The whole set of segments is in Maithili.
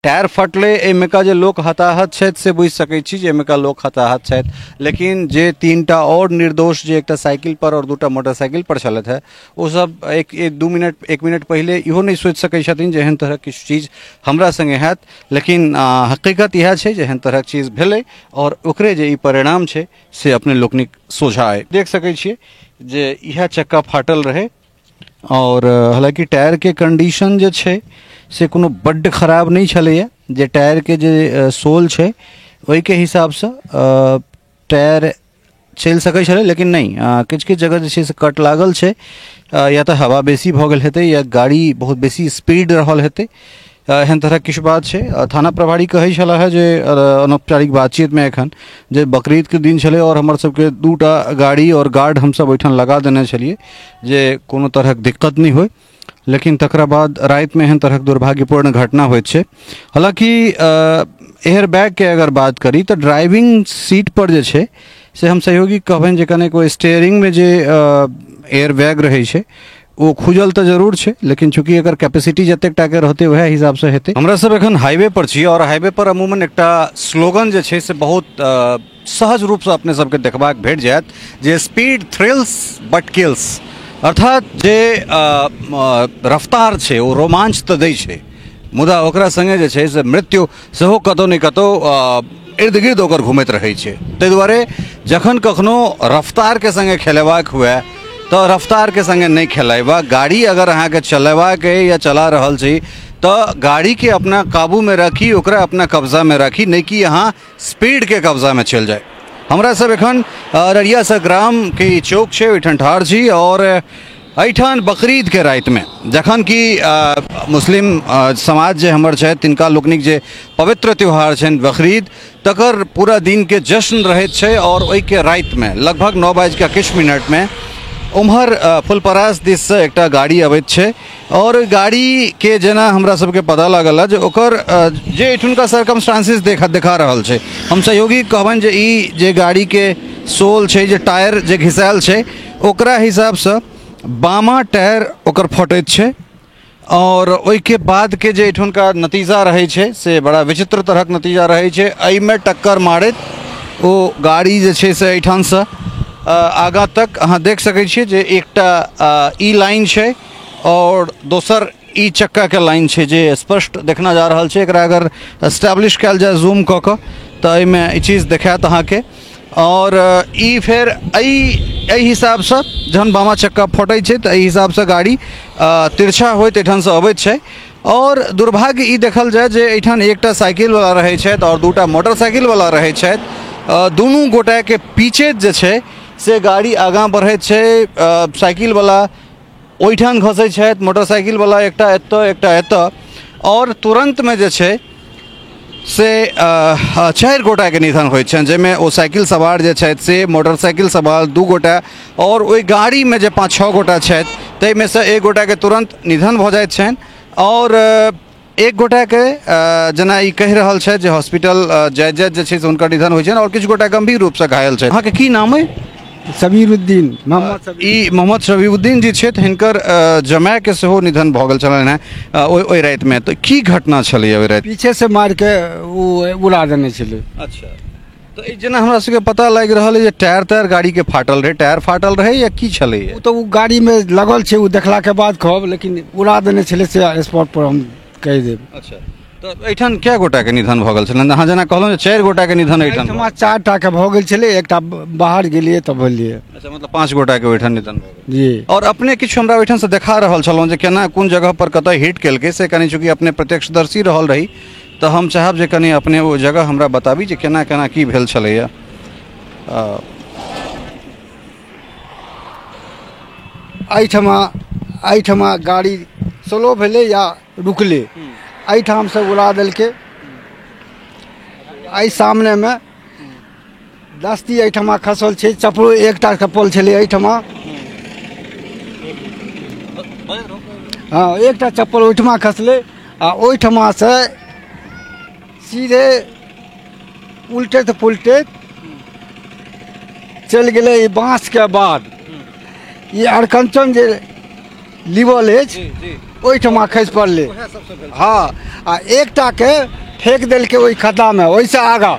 टायर फटलै, एहिमेका जे लोक हताहत छथि से बुझि सकै छी जे एहिमेका लोक हताहत छथि, लेकिन जे 3टा आओर निर्दोष जे एकटा साइकिल पर आओर 2टा मोटरसाइकिल पर छलथि हे, ओ सब एक 2 मिनट 1 मिनट पहिले इहो नहि सोचि सकै छथिन जे एहन तरहक किछु चीज हमरा सङ्गे हैत। लेकिन हकीकत इएह छै जे एहन तरहक चीज भेलै आओर ओकरे जे ई परिणाम छै से अपने लोकनिक सोझा अइ। देख सकै छियै जे इएह चक्का फाटल रहै आओर हालाँकि टायरके कंडीशन जे छै से कोनो बड्ड खराब नहि छलैए, जे टायरके जे सोल छै ओहिके हिसाबसँ टायर चलि सकै छलै, लेकिन नहि, किछु किछु जगह जे छै से कट लागल छै, या तऽ हवा बेसी भऽ गेल हेतै या गाड़ी बहुत बेसी स्पीड रहल हेतै, एहन तरहक किछु बात छै। थाना प्रभारी कहै छलाह जे अनौपचारिक बातचीतमे एखन जे बकरीदके दिन छलै आओर हमर सबके 2टा गाड़ी आओर गार्ड हमसब ओहिठाम लगा देने छलियै जे कोनो तरहक दिक्कत नहि होइ, लेकिन तकरा बाद रातिमे एहन तरहक दुर्भाग्यपूर्ण घटना होइत छै। हालाँकि एयर बैगके अगर बात करी तऽ ड्राइविंग सीट पर जे छै से हम सहयोगी कहबनि जे कनेक ओ स्टेयरिंगमे जे एयर बैग रहै छै ओ खुजल तऽ जरूर छै, लेकिन चूँकि एकर कैपेसिटी जतेक टाके रहतै वएह हिसाबसँ हेतै। हमरा सब एखन हाईवे पर छी आओर हाईवे पर अमूमन एकटा स्लोगन जे छै से बहुत सहज रूपसँ अपने सबके देखबाक भेट जायत जे स्पीड थ्रिल्स बट किल्स, अर्थात जे रफ्तार छै ओ रोमांच तऽ दै छै, मुदा ओकरा सङ्गे जे छै से मृत्यु सेहो कतहु ने कतहु इर्द गिर्द ओकर घुमैत रहै छै। ताहि दुआरे जखन कखनो रफ्तारके सङ्गे खेलेबाक हुए तऽ रफ्तारके सङ्गे नहि खेलेबा। गाड़ी अगर अहाँके चलेबाक अइ या चला रहल छी तऽ गाड़ीके अपना काबूमे राखी, ओकरा अपना कब्जामे राखी, नहि कि अहाँ स्पीडके कब्जामे चलि जाय। हमरा सब एखन अररिया से ग्रामके ई चौक छै ओहिठाम ठाढ़ छी आओर एहिठाम बकरीदके रातिमे जखन कि मुस्लिम समाज जे हमर छथि तिनका लोकनिक जे पवित्र त्यौहार छनि बकरीद, तकर पूरा दिनके जश्न रहैत छै आओर ओहिके रातिमे लगभग 9 बाजिके किछु मिनटमे उम्हर फुलपरास दिससँ एकटा गाड़ी अबैत छै आओर ओहि गाड़ीके जेना हमरा सबके पता लागल जे ओकर जे एहिठुनका सर्कमस्टांसेस देखा रहल छै, हम सहयोगी कहबनि जे ई जे गाड़ीके सोल छै, जे टायर जे घिसायल छै, ओकरा हिसाबसँ बामा टायर ओकर फटैत छै आओर ओहिके बादके जे एहिठुनका नतीजा रहै छै से बड़ा विचित्र तरहक नतीजा रहै छै। एहिमे टक्कर मारैत ओ गाड़ी जे छै से एहिठामसँ आगाँ तक अहाँ देख सकै छियै जे एकटा ई लाइन छै आओर दोसर ई चक्काके लाइन छै जे स्पष्ट देखना जा रहल छै। एकरा अगर एस्टैब्लिश कयल जाय जूम कऽ कऽ तऽ एहिमे ई चीज देखायत अहाँके। आओर ई फेर एहि हिसाबसँ जहन बामा चक्का फटै छै तऽ एहि हिसाबसँ गाड़ी तिरछा होइत एहिठामसँ अबैत छै। आओर दुर्भाग्य ई देखल जाय जे एहिठाम एकटा साइकिलवला रहै छथि आओर 2टा मोटरसाइकिलवला रहै छथि, दुनू गोटाके पीछे जे छै से गाड़ी आगाँ बढ़ैत छै। साइकिलवला ओहिठाम घसै छथि, मोटरसाइकिलवला एकटा एतऽ एकटा एतऽ, आओर तुरन्तमे जे छै से 4 गोटाके निधन होइत छनि, जाहिमे ओ साइकिल सवार जे छथि से, मोटरसाइकिल सवार 2 गोटा आओर ओहि गाड़ीमे जे 5-6 गोटा छथि ताहिमे सँ 1 गोटाके तुरन्त निधन भऽ जाइत छनि आओर 1 गोटाके जेना ई कहि रहल छथि जे हॉस्पिटल जाइत जाइत जे छै से हुनकर निधन होइ छनि आओर किछु गोटा गम्भीर रूपसँ घायल छथि। अहाँके की नाम अइ? शबीरुद्दीन, मोहम्मद शबीर। ई मोहम्मद शबीरुद्दीन जी छथि, हिनकर जमायके सेहो निधन भऽ गेल छलनि हेँ ओहि रातिमे। तऽ की घटना छलैए ओहि राति? पीछे से मारिके ओ उड़ा देने छलै। अच्छा, तऽ ई जेना हमरा सबके पता लागि रहल अइ जे टायर तायर गाड़ीके फाटल रहै, टायर फाटल रहै या की छलैए? ओ तऽ ओ गाड़ीमे लगल छै, ओ देखलाके बाद कहब, लेकिन उड़ा देने छलै से स्पॉट पर हम कहि देब। अच्छा, तऽ एहिठाम कए गोटाके निधन भऽ गेल छलनि? अहाँ जेना कहलहुँ जे 4 गोटाके निधन एहिठाम एहिठमा 4टाके भऽ गेल छलै, एकटा बाहर गेलियै तऽ भेलियै। अच्छा, मतलब 5 गोटाके ओहिठाम निधन भऽ गेल। जी। आओर अपने किछु हमरा ओहिठामसँ देखा रहल छलहुँ जे केना कोन जगह पर कतऽ हिट केलकै, से कनि चूँकि अपने प्रत्यक्षदर्शी रहल रही तऽ हम चाहब जे कनि अपने ओ जगह हमरा बताबी जे केना केना की भेल छलैए। एहिठमा गाड़ी स्लो भेलै या रुकलै, एहिठामसँ उड़ा देलकै। एहि सामनेमे दस्ती एहिठमा खसल छै, चप्पलो एकटा चप्पल छलै एहिठमा, हँ एकटा चप्पल ओहिठमा खसलै आ ओहिठमासँ सीधे उलटैत पुलटैत चलि गेलै ई बाँसके बाद। ई अरकंचन जे लीवल अछि ओहिठमा खसि पड़लै। हँ, आ एकटाके फेक देलकै ओहि खद्दामे, ओहिसँ आगाँ,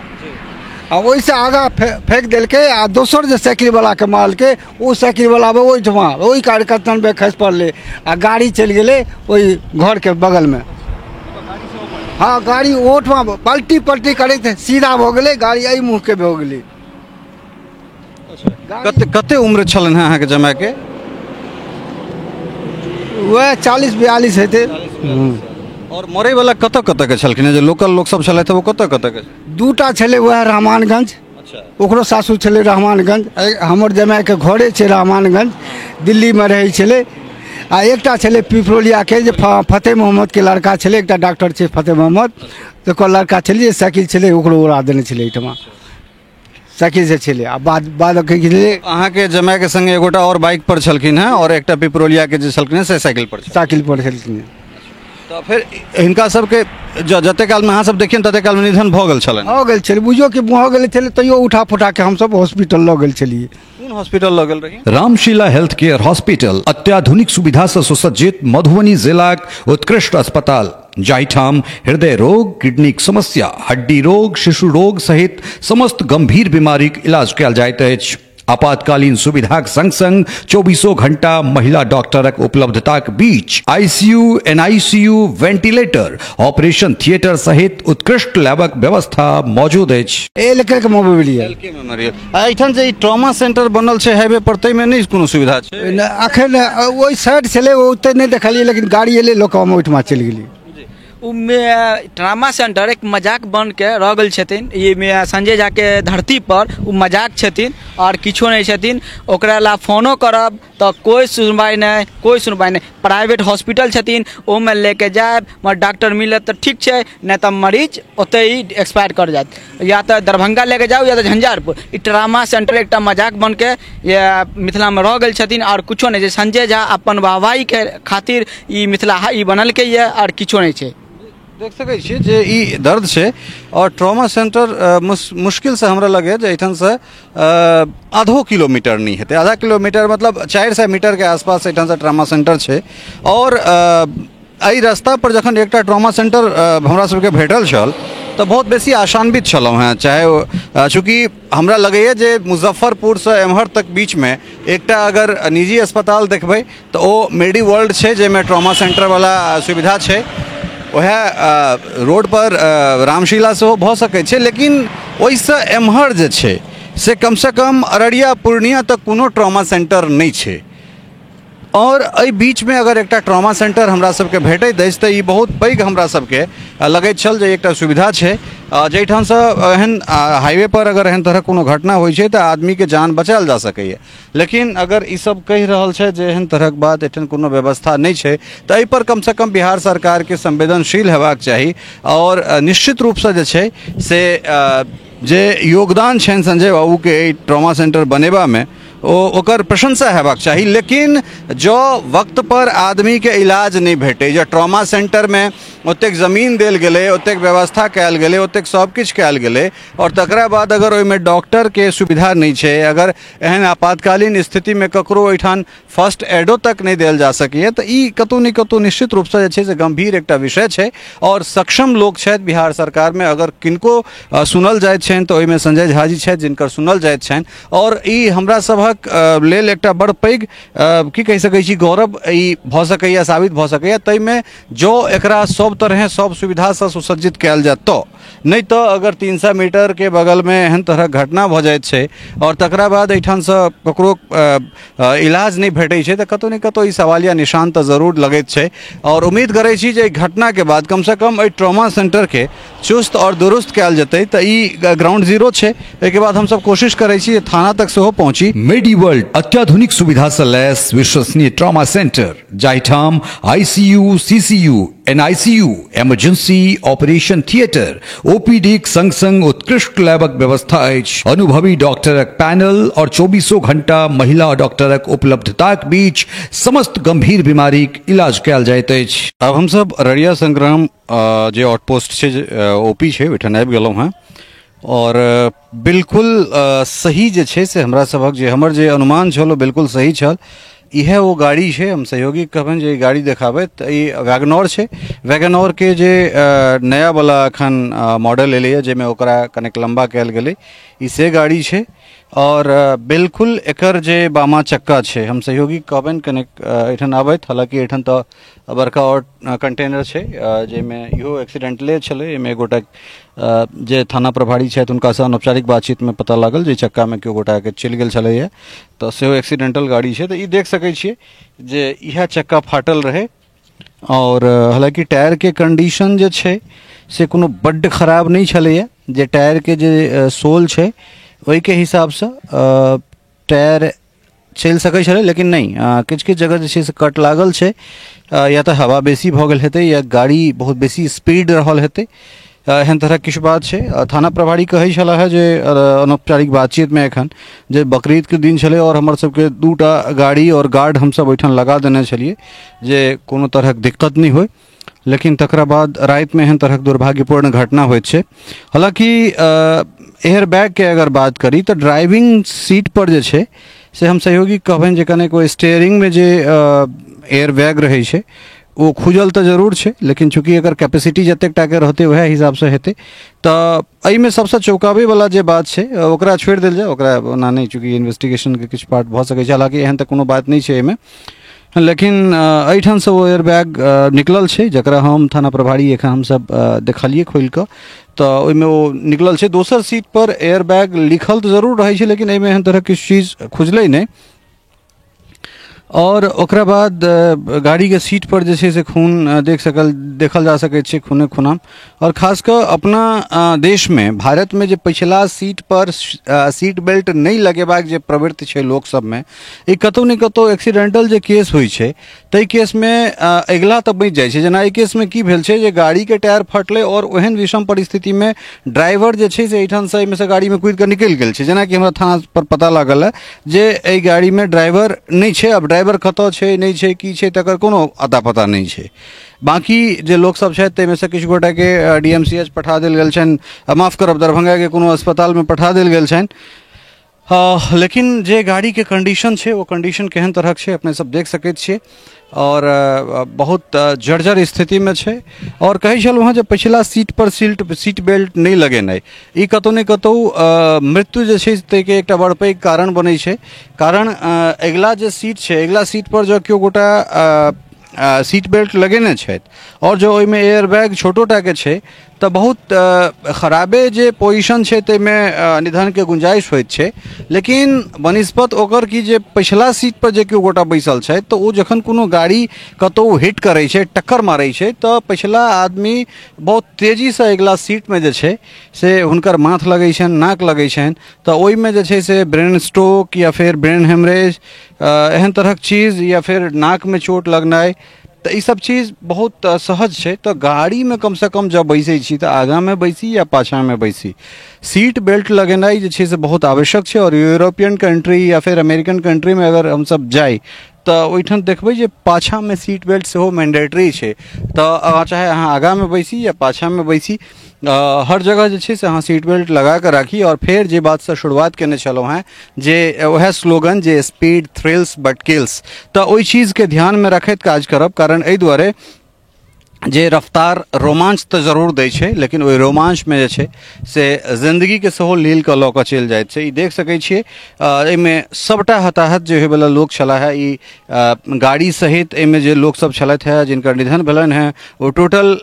आ ओहिसँ आगाँ फेक देलकै। आ दोसर जे साइकिलवलाके मारलकै, ओ साइकिलवला ओहिठमा ओहि कार्यकर्तनमे खसि पड़लै आ गाड़ी चलि गेलै ओहि घरके बगलमे। हँ, गाड़ी ओहिठमा पलटी पलटी करैत सीधा भऽ गेलै, गाड़ी एहि मुँहके भऽ गेलै। कते कते उम्र छलनि हेँ अहाँके जमायके? वएह 40-42 हेतै। आओर मरैवला कतऽ कतऽ के छलखिन हेँ? जे लोकल लोक सब छलथि ओ कतऽ कतऽ के? 2टा छलै, वएह रहमानगंज, ओकरो सासुर छलै रहमानगंज, हमर जमायके घरे छै रहमानगंज, दिल्लीमे रहै छलै। आ एकटा छलै पिपरौलियाके जे फतेह मोहम्मदके लड़का छलै, एकटा डॉक्टर छै फतेह मोहम्मद, तकर लड़का छलै जे साइकिल छलै, ओकरो उड़ा देने छलै एहिठमा साइकिल से छलै। आ बाद की छलै, अहाँके जमायके संगे एगोटा आओर बाइक पर छलखिन हेँ आओर एकटा पिपरौलियाके जे छलखिन हेँ से साइकिल पर साइकिल पर छलखिन हेँ। तऽ फेर हिनका सबके जते कालमे अहाँ सब देखियनि तते कालमे निधन भऽ गेल छलनि? भऽ गेल छलै, बुझियौ कि भऽ गेल छलै, तैयो उठा फुटा के हमसब हॉस्पिटल लऽ गेल छलियै। कोन हॉस्पिटल लऽ गेल रही? रामशिला हेल्थ केयर हॉस्पिटल अत्याधुनिक सुविधा से सुसज्जित मधुबनी जिलाक उत्कृष्ट अस्पताल, जाहिठाम हृदय रोग, किडनीक समस्या, हड्डी रोग, शिशु रोग सहित समस्त गंभीर बीमारीक इलाज कयल जाइत अछि। आपातकालीन सुविधाक संग संग 24 घंटा महिला डॉक्टरक उपलब्धताक बीच ICU, NICU, ventilator, operation theatre सहित उत्कृष्ट लैबक व्यवस्था मौजूद अछि। एल के मोबाइल एल के मेमोरियल। आ एहिठाम जे ई ट्रॉमा सेंटर बनल छै हाईवे पर, ताहिमे नहि कोनो सुविधा छै? अखन ओहि साइड छलै, ओते नहि देखलियै, लेकिन गाड़ी एलै लोक, हम ओहिठमा चलि गेलियै। ओ ट्रामा सेंटर एक मजाक बन के रह गेल छथिन। ई संजय झा के धरती पर ओ मजाक छथिन आओर किछो नहि छथिन। ओकरा ला फोनो करब तऽ कोइ सुनवाइ नहि, कोइ सुनवाइ नहि। प्राइवेट हॉस्पिटल छथिन, ओहिमे लेके जायब, मगर डॉक्टर मिलत तऽ ठीक छै, नहि तऽ मरीज ओतहि ही एक्सपायर कर जायत। या तऽ दरभंगा लेके जाउ या तऽ झंझारपुर। ई ट्रामा सेंटर एकटा मजाक बन के मिथिलामे रह गेल छथिन आओर किछो नहि छै। संजय झा अपन वाहवाहीके खातिर ई मिथिला ई बनलकै यऽ, आओर किछो नहि छै। देख सकै छियै जे ई दर्द छै। आओर ट्रॉमा सेंटर मुश्किलसँ हमरा लगैए जे एहिठामसँ आधो किलोमीटर नहि हेतै, आधा किलोमीटर मतलब 400 मीटरके आसपास एहिठामसँ ट्रॉमा सेंटर छै। आओर एहि रास्ता पर जखन एकटा ट्रॉमा सेंटर हमरा सबके भेटल छल तऽ बहुत बेसी आशान्वित छलहुँ हेँ। चाहे ओ चूँकि हमरा लगैए जे मुजफ्फरपुरसँ एम्हर तक बीचमे एकटा अगर निजी अस्पताल देखबै तऽ ओ मेडी वर्ल्ड छै, जाहिमे ट्रॉमा सेंटरवला सुविधा छै। वएह रोडपर रामशिला सेहो भऽ सकै छै, लेकिन ओहिसँ एम्हर जे छै से कमसँ कम अररिया पूर्णिया तक कोनो ट्रॉमा सेंटर नहि छै। आओर एहि बीचमे अगर एकटा ट्रॉमा सेंटर हमरा सबके भेटैत अछि तऽ ई बहुत पैघ हमरा सबके लगैत छल जे एकटा सुविधा छै, जाहिठामसँ एहन हाईवे पर अगर एहन तरहक कोनो घटना होइ छै तऽ आदमीके जान बचायल जा सकैए। लेकिन अगर ई सब कहि रहल छै जे एहन तरहक बात एहन कोनो व्यवस्था नहि छै, तऽ एहिपर कमसँ कम बिहार सरकारके संवेदनशील हेबाक चाही। आओर निश्चित रूपसँ जे छै से जे योगदान छनि संजय बाबूके एहि ट्रॉमा सेंटर बनेबामे, ओ ओकर प्रशंसा हेबाक चाही। लेकिन जँ वक्त पर आदमीके इलाज नहि भेटै, जँ ट्रॉमा सेंटरमे ओतेक जमीन देल गेलै, ओतेक व्यवस्था कयल गेलै, ओतेक सब किछु कयल गेलै, आओर तकरा बाद अगर ओहिमे डॉक्टरके सुविधा नहि छै, अगर एहन आपातकालीन स्थितिमे ककरो ओहिठाम फर्स्ट एडो तक नहि देल जा सकैए, तऽ ई कतहु ने कतहु निश्चित रूपसँ जे छै से गम्भीर एकटा विषय छै। आओर सक्षम लोक छथि बिहार सरकारमे, अगर किनको सुनल जाइत छनि तऽ ओहिमे संजय झा जी छथि जिनकर सुनल जाइत छनि। आओर ई हमरा सभक लेल एकटा बड़ पैघ की कहि सकै छी गौरव ई भऽ सकैए, साबित भऽ सकैए। ताहिमे जँ एकरा सब तरहे सब सुविधासँ सुसज्जित कयल जायत तऽ, नहि तऽ अगर 300 मीटरके बगलमे एहन तरहक घटना भऽ जाइत छै आओर तकरा बाद एहिठामसँ ककरो इलाज नहि भेटै छै, तऽ कतहु ने कतहु ई सवालिया निशान तऽ जरूर लगैत छै। आओर उम्मीद करै छी जे एहि घटनाके बाद कमसँ कम एहि ट्रॉमा सेंटरके चुस्त आओर दुरुस्त कयल जेतै। तऽ ई ग्राउंड जीरो छै, एहिके बाद हमसब कोशिश करै छी जे थाना तक सेहो पहुँची। मेडी वर्ल्ड अत्याधुनिक सुविधा से लैस विश्वसनीय ट्रॉमा सेंटर, जाहिठाम ICU, CCU, NICU, emergency, operation theatre, ओपीडीक संग संग उत्कृष्ट लैबक व्यवस्था अछि। अनुभवी डॉक्टरक पैनल और 24 घंटा महिला डॉक्टरक उपलब्धताक बीच समस्त गंभीर बीमारीक इलाज कयल जाइत अछि। आब हमसब अररिया संग्राम जे आउटपोस्ट छै, ओपी छै, ओहिठाम आबि गेलहुँ हेँ। आओर बिल्कुल सही जे छै से हमरा सभक जे हमर जे अनुमान छल ओ बिल्कुल सही छल। इएह ओ गाड़ी छै। हम सहयोगी कहबनि जे ई गाड़ी देखाबै। तऽ ई वैगनोर छै, वैगनोरके जे नयावला एखन मॉडल एलैए जाहिमे ओकरा कनेक लम्बा कयल गेलै, ई से गाड़ी छै। आओर बिल्कुल एकर जे बामा चक्का छै, हम सहयोगी कहबनि कनेक एहिठाम आबथि। हालाँकि एहिठाम तऽ बड़का आओर कंटेनर छै जाहिमे इहो एक्सीडेंटले छलै। एहिमे गोटा जे थाना प्रभारी छथि हुनकासँ अनौपचारिक बातचीतमे पता लागल जे चक्कामे केओ गोटाके चलि गेल छलैए, तऽ सेहो एक्सीडेंटल गाड़ी छै। तऽ ई देख सकै छियै जे इएह चक्का फाटल रहै। आओर हालाँकि टायरके कंडीशन जे छै से कोनो बड्ड खराब नहि छलैए, जे टायरके जे सोल छै ओहिके हिसाबसँ टायर चलि सकै छलै, लेकिन नहि, किछु किछु जगह जे छै से कट लागल छै। या तऽ हवा बेसी भऽ गेल हेतै या गाड़ी बहुत बेसी स्पीड रहल हेतै, एहन तरहक किछु बात छै। थाना प्रभारी कहै छलाह हे जे अनौपचारिक बातचीतमे एखन जे बकरीदके दिन छलै आओर हमर सबके 2टा गाड़ी आओर गार्ड हमसब ओहिठाम लगा देने छलियै जे कोनो तरहक दिक्कत नहि होइ, लेकिन तकरा बाद रातिमे एहन तरहक दुर्भाग्यपूर्ण घटना होइत छै। हालाँकि एयर बैगके अगर बात करी तऽ ड्राइविंग सीट पर जे छै से हम सहयोगी कहबनि जे कनेक ओ स्टेयरिंगमे जे एयर बैग रहै छै ओ खुजल तऽ जरूर छै, लेकिन चूँकि एकर कैपेसिटी जतेक टाके रहतै वएह हिसाबसँ हेतै। तऽ एहिमे सबसँ चौंकाबैवला जे बात छै ओकरा छोड़ि देल जाय, ओकरा ओना नहि, चूँकि इन्वेस्टिगेशनके किछु पार्ट भऽ सकै छै। हालाँकि एहन तऽ कोनो बात नहि छै एहिमे, लेकिन एहिठामसँ ओ एयर बैग निकलल छै जकरा हम थाना प्रभारी एखन हमसब देखलियै खोलि कऽ, तऽ ओहिमे ओ निकलल छै। दोसर सीट पर एयर बैग लिखल तऽ जरूर रहै छै, लेकिन एहिमे एहन तरहक किछु चीज खुजलै नहि। आओर ओकरा बाद गाड़ीके सीट पर जे छै से खून देखल जा सकै छै, खूने खुनाम। आओर खास कऽ अपना देशमे भारतमे जे पछिला सीट पर सीट बेल्ट नहि लगेबाक जे प्रवृत्ति छै लोक सबमे, ई कतहु ने कतहु एक्सीडेंटल जे केस होइ छै ताहि केसमे अगिला तऽ बचि जाइ छै। जेना एहि केसमे की भेल छै जे गाड़ीके टायर फटलै आओर ओहन विषम परिस्थितिमे ड्राइवर जे छै से एहिठामसँ एहिमेसँ गाड़ीमे कुदि कऽ निकलि गेल छै। जेनाकि हमरा थाना पर पता लागल है जे एहि गाड़ीमे ड्राइवर नहि छै। आब ड्राइवर कतऽ छै नहि छै की छै तकर कोनो अता पता नहि छै। बाँकी जे लोकसब छथि ताहिमेसँ किछु गोटाके DMCH पठा देल गेल छनि, माफ करब दरभंगाके कोनो अस्पतालमे पठा देल गेल छनि। लेकिन जे गाड़ीके कंडीशन छै ओ कंडीशन केहन तरहक छै अपने सब देख सकैत छियै और बहुत जर्जर स्थितिमे छै। और कहै छलहुँ हँ जे पछिला सीट पर सीट बेल्ट नहि लगेनाइ ई कतहु ने कतहु मृत्यु जे छै ताहिके एकटा बड़ पैघ कारण बनै छै। कारण अगिला जे सीट छै अगिला सीट पर जँ केओ गोटा सीट बेल्ट लगेने छथि और जो ओहिमे एयर बैग छोटो टाके छै तऽ बहुत खराबे जे पोजिशन छै ताहिमे निधनके गुंजाइश होइत छै। लेकिन बनिस्पत ओकर कि जे पछिला सीट पर जे केओ गोटा बैसल छथि तऽ ओ जखन कोनो गाड़ी कतहु हिट करै छै टक्कर मारै छै तऽ पछिला आदमी बहुत तेजीसँ अगिला सीटमे जे छै से हुनकर माथ लगै छनि, नाक लगै छनि, तऽ ओहिमे जे छै से ब्रेन स्ट्रोक या फेर ब्रेन हेमरेज एहन तरहक चीज या फेर नाकमे चोट लगनाइ, तऽ ई सब चीज बहुत सहज छै। तऽ गाड़ीमे कमसँ कम जब बैसै छी तऽ आगाँमे बैसी या पाछाँमे बैसी, सीट बेल्ट लगेनाइ जे छै से बहुत आवश्यक छै। आओर यूरोपियन कंट्री या फेर अमेरिकन कंट्रीमे अगर हमसब जाइ तऽ ओहिठाम देखबै जे पाछाँमे सीट बेल्ट सेहो मैंडेटरी छै। तऽ चाहे अहाँ आगाँमे बैसी या पाछाँमे बैसी, हर जगह जे छै से अहाँ सीट बेल्ट लगा कऽ राखी। आओर फेर जे बातसँ शुरुआत केने छलहुँ हेँ जे वएह स्लोगन जे स्पीड थ्रिल्स बट किल्स, तऽ ओहि चीजके ध्यानमे रखैत काज करब। कारण एहि दुआरे जे रफ्तार रोमांच तऽ जरूर दै छै, लेकिन ओहि रोमांचमे जे छै से जिन्दगीके सेहो लील कऽ लऽ कऽ चलि जाइत छै। ई देख सकै छियै एहिमे सबटा हताहत जे होइवला लोक छलाह हे, ई गाड़ी सहित एहिमे जे लोकसब छलथि हे जिनकर निधन भेलनि हेँ ओ टोटल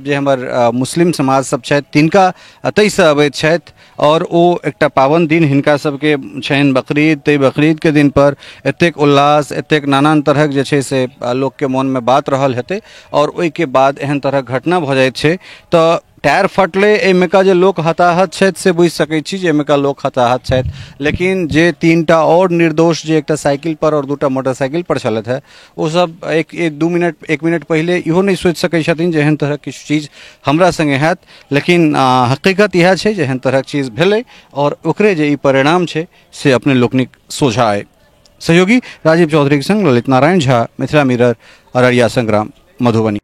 जे हमर मुस्लिम समाज सब छथि तिनका एतहिसँ अबैत छथि। और ओ एकटा पावन दिन हिनका सबके छनि बकरीद, ताहि बकरीदके दिन पर एतेक उल्लास एतेक नानान तरहक जे छै से लोकके मोनमे बात रहल हेतै और ओहिके बाद एहन तरहक घटना भऽ जाइत छै। तऽ टायर फटलै एहिमेका जे लोक हताहत छथि से बुझि सकै छी जे एहिमेका लोक हताहत छथि, लेकिन जे 3टा आओर निर्दोष जे एकटा साइकिल पर और 2टा मोटरसाइकिल पर छलथि हे ओ सब एक दू मिनट 1 मिनट पहिले इहो नहि सोचि सकै छथिन जे एहन तरहक किछु चीज हमरा सङ्गे हैत। लेकिन हकीकत इएह छै जे एहन तरहक चीज भेलै और ओकरे जे ई परिणाम छै से अपने लोकनिक सोझा अइ। सहयोगी राजीव चौधरीके सङ्ग ललित नारायण झा, मिथिला मिरर, अररिया संग्राम, मधुबनी।